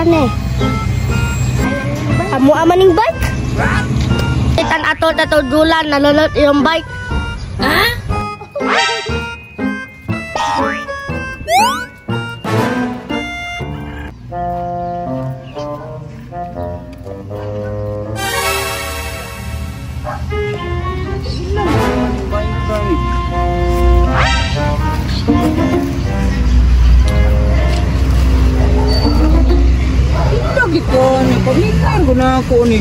Ane. Amo amaning bike? Itan ato tato dulan nalulot yung bike. Ha? Pamitan ko na ako ni.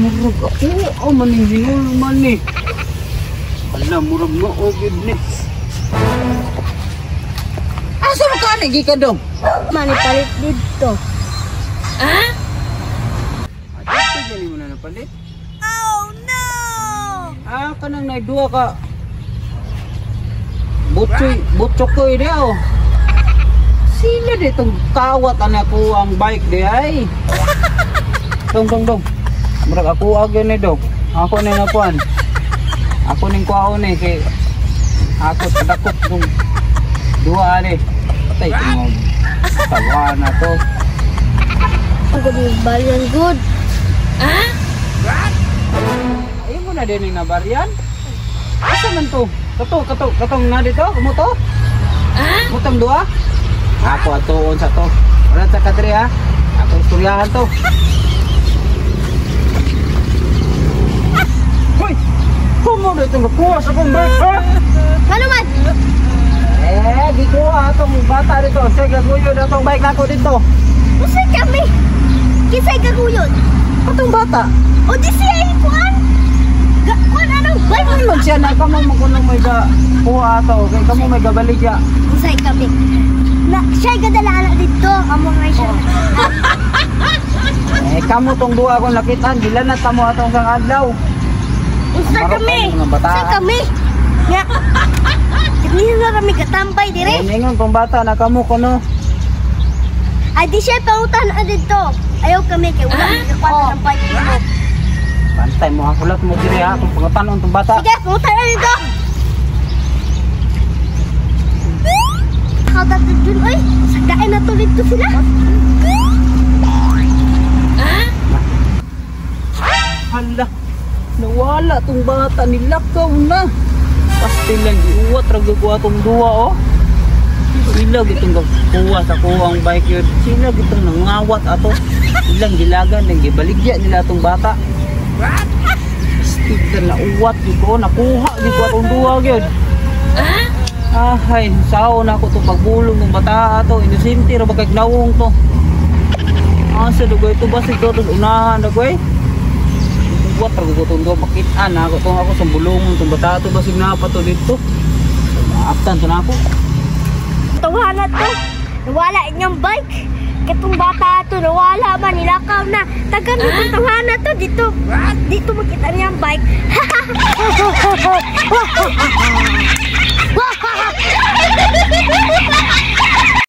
Murag ako, oh, maning hinulman ni. Ala, murag nga ogid ni. Asa mo ka ni gikan dong? Manipalit dito. Ha? Ay, dili mo na napalit. Oh no. Ah, kanang naidua ka. Butchoy, butchokoy di oh. Sila ditong kawat anak ko ang bike di ay. Dong dong dong. Murag ako agyon ni dong. Ako ni nakuan. Ako ning kuhaon ni kay ako tadakop kung duha ani. Patay tungog. Tawa na to. Good balyan good. Ha? Ay mo na din ning nabaryan. Asa man to? Kato kato katong na dito mo to? Ha? Mutang duha? Ako atuon sa to. Wala sa kadri ha. Ako istoryahan to. Hoy! Kumo na itong nakuha sa akong bike ha? Ano man? Eh, gikuha atong bata dito. Say gaguyod atong bike nako dito. Usay kami. Kisay gaguyod. Atong bata. O di siya ikuan. Kuan anong bike? Ano man siya na kamo magunong may ga kuha ato. Kay kamo may gabaligya. Usay kami. Na, siya gadala na dito. Amo nga siya. Eh, kamo tong duha akong lakitan. Gilanat kamo atong sang adlaw. Usa kami. Usa kami. Nga. Hindi na kami katambay dire. Eh, ningon tong bata na kamo kono. Ay di siya pangutan na dito. Ayaw kami kay wala kami kakwata ng bike dito. Bantay mo hakulat mo dire ha kung pangutanon tong bata. Sige, pangutan na dito. Kautat dun oy. Sadain na to dito sila. Hala. Nawala tong bata nilakaw na. Pastilan giuwat ra gyud atong duha oh. Sila gitong gakuha sa kuwang bike yun. Sila gitong nangawat ato. Ilang gilagan nang gibaligya nila atong bata. Pastilan nauwat gyud ko, nakuha gyud ko atong duha gyud. Ahay, sao na ako to pagbulong ng bata ato. Inosente ra ba kay nawong to. Asa dugoy to basig to unahan dugoy. Uwat ra gyud tong duha makit-an ako tong ako sa bulungon tong bata to basig naa pa to dito. Maaptan to nako. Tawhana to. Nawala inyong bike. Katong bata to nawala man nilakaw na. Tagan mo tawhana to dito. Dito makita niya ang bike.